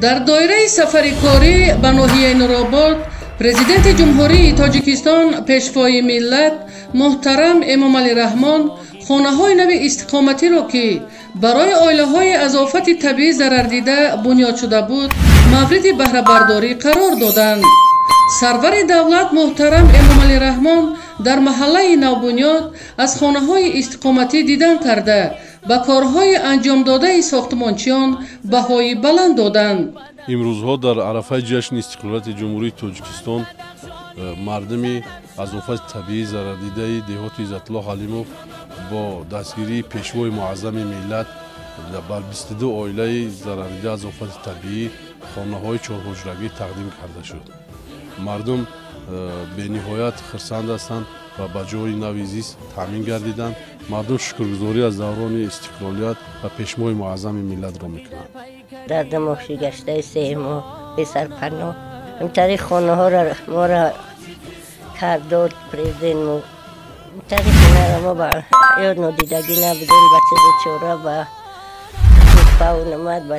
Дар доираи сафари корӣ ба ноҳияи Нуробод Президенти Ҷумҳурии Тоҷикистон, Пешвои миллат муҳтарам Эмомалӣ Раҳмон хонаҳои нави истиқоматиро, ки барои оилаҳои аз офати табиӣ зарардида бунёд шуда буд, мавриди баҳрабардорӣ қарор доданд. Сарвари давлат муҳтарам Эмомалӣ Раҳмон дар маҳаллаи навбунёд аз хонаҳои истиқоматӣ дидан карда, ба корҳои анҷомдодаи сохтмончиён баҳои баланд доданд. Имрӯзҳо дар арафаи ҷашни истиқлолияти Ҷумҳурии Тоҷикистон мардуми аз офати табиӣ зарардидаи деҳоти Иззатулло Ҳалимов бо дастгирии Пешвои муаззами миллат бар 22 оилаи зарардида аз офати табиӣ хонаҳои чорҳуҷрагӣ тақдим карда шуд. Мардум бениҳоят хурсанд ҳастанд ва ба ҷои нави зист таъмин гардиданд. Мардум шукргузорӣ аз даврони истиқлолият ва Пешвои муаззами миллатро мекунанд. Дар 2 моҳ гаштаи, 3 моҳ бесарпаноҳ. Ҳамтари хонаҳоро моро кардод президент мо. Тари хонаро мо ба ёд нодидагӣ набудем, ба чизу чора, ба кӯрпаву намад, ба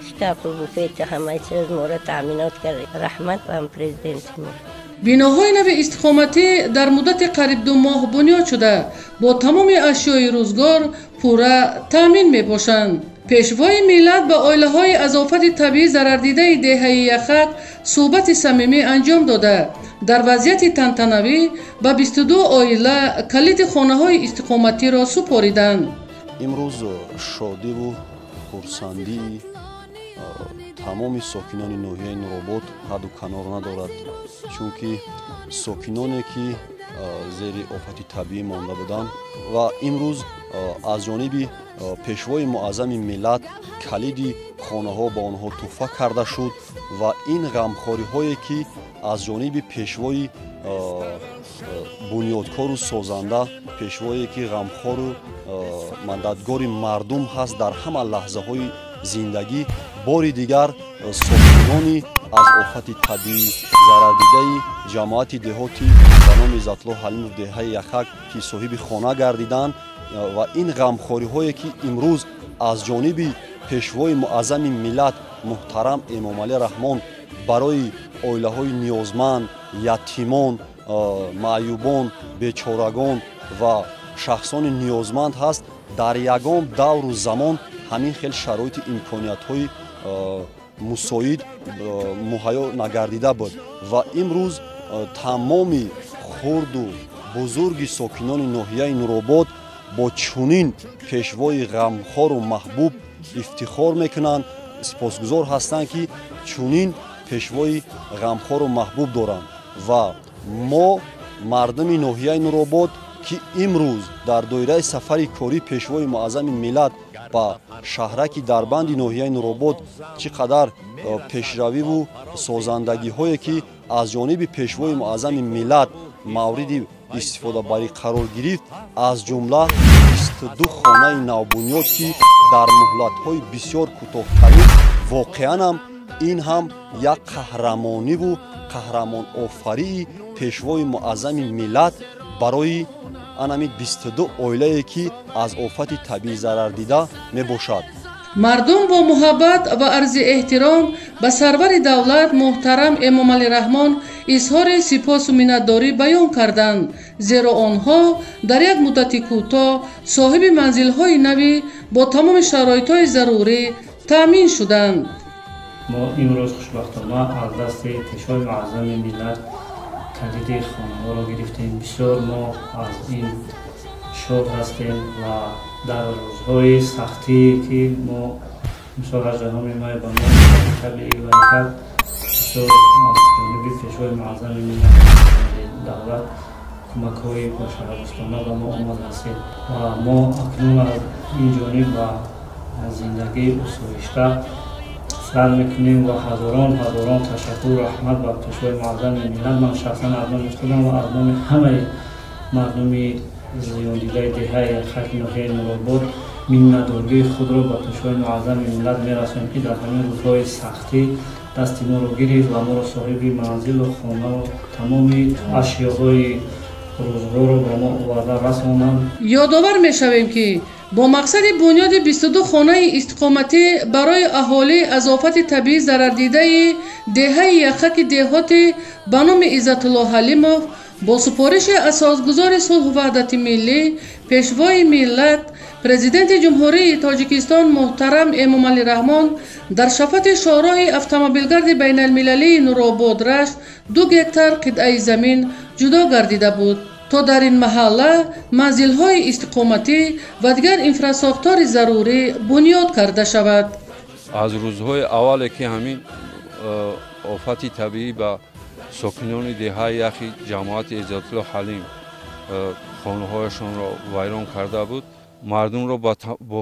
шкафу буфету ҳамаи чиз моро таъминот кард. Раҳмат ба ҳам президенти мо. Биноҳои нави истиқоматӣ дар муддати қариб 2 моҳ бунёд шуда, бо тамоми ашёи рӯзгор пурра таъмин мебошанд. Пешвои миллат ба оилаҳои аз офати табиӣ зарардидаи деҳаи Яхак суҳбати самимӣ анҷом дода, дар вазъияти тантанавӣ ба 22 оила калиди хонаҳои истиқоматиро супориданд. Имрӯз шодиву хурсандии тамоми сокинони ноҳияи Нуробод ҳадду канор надорад, чунки сокиноне, ки зери офати табиӣ монда буданд ва имрӯз аз ҷониби Пешвои муаззами миллат калиди хонаҳо ба онҳо тӯҳфа карда шуд ва ин ғамхориҳое, ки аз ҷониби пешвои бунёдкору созанда, пешвое, ки ғамхору мададгори мардум ҳаст дар ҳама лаҳзаҳои зиндагӣ, бори дигар сокинони аз офати табиӣ зарардидаи ҷамоати деҳоти ба номи Иззатулло Ҳалимов, деҳаи Яхак, ки соҳиби хона гардиданд ва ин ғамхориҳое, ки имрӯз аз ҷониби Пешвои муаззами миллат муҳтарам Эмомалӣ Раҳмон барои оилаҳои ниёзманд, ятимон, маъюбон, бечорагон ва шахсони ниёзманд ҳаст, дар ягон давру замон ҳамин хел шароити имкониятҳои мусоид муҳайё нагардида буд. Ва имрӯз тамоми хурду бузурги сокинони ноҳияи Нуробод бо чунин пешвои ғамхору маҳбуб ифтихор мекунанд, сипосгузор ҳастанд, ки чунин пешвои ғамхору маҳбуб доранд. Ва мо, мардуми ноҳияи Нуробод, ки имрӯз дар доираи сафари корӣ Пешвои муаззами миллат ба шаҳраки Дарбанди ноҳияи Нуробод, чӣ қадар пешравиву созандагиҳое, ки аз ҷониби Пешвои муаззами миллат мавриди истифодабарӣ қарор гирифт, аз ҷумла 22 хонаи навбунёд, ки дар муҳлатҳои бисёр кӯтоҳтарин, воқеанам ин ҳам як қаҳрамониву қаҳрамонофарии Пешвои муаззами миллат барои анами 22 оилае, ки аз офати табиӣ зарардида мебошад. Мардум бо муҳаббат ва арзи эҳтиром ба сарвари давлат муҳтарам Эмомалӣ Раҳмон изҳори сипосу миннатдорӣ баён карданд, зеро онҳо дар як муддати кӯтоҳ соҳиби манзилҳои навӣ бо тамоми шароитҳои зарурӣ таъмин шуданд. Мо имрӯз хушбахтона аз дасти Пешвои муаззами миллат калиди хонаҳоро гирифтем. Бисёр мо аз ин шод ҳастем ва дар рӯзҳои сахтие, ки мо мисол 18 май ба мо табиӣ вай кард, бисёр аз ҷониби Пешвои муаззами миллат, давлат кӯмакҳои башардӯстона ба мо омад расид ва мо акнун аз ин ҷониб ба зиндагии осоишта сар мекунем. Ва ҳазорон ҳазорон ташаккур, раҳмат ба Пешвои муаззами миллат. Ман шахсан аз номи худам ва аз номи ҳамаи мардуми зиёндидаи деҳаи Яхаки ноҳияи Нуробод миннатдории худро ба Пешвои муаззами миллат мерасонем, ки дар ҳамин рӯзҳои сахтӣ дасти моро гирифт ва моро соҳиби манзилу хонаву тамоми ашёҳои рӯзгорро ба мо оварда расонанд. Ёдовар мешавем, ки Бо мақсади бунёди 22 хонаи истиқоматӣ барои аҳолӣ аз офати табиӣ зарардидаи деҳаи Яхаки деҳоти ба номи Иззатулло Ҳалимов бо супориши асосгузори сулҳу ваҳдати миллӣ, Пешвои миллат, Президенти Ҷумҳурии Тоҷикистон муҳтарам Эмомалӣ Раҳмон дар шафати шоҳроҳи автомобилгарди байналмилалии Нуробод Рашт 2 гектар қитъаи замин ҷудо гардида буд, то дар ин маҳалла манзилҳои истиқоматӣ ва дигар инфрасохтори зарурӣ бунёд карда шавад. Аз рӯзҳои аввале ки ҳамин офати табиӣ ба сокинони деҳаи Яхи ҷамоати Иззатулло Ҳалим хонаҳояшонро вайрон карда буд, мардумро бо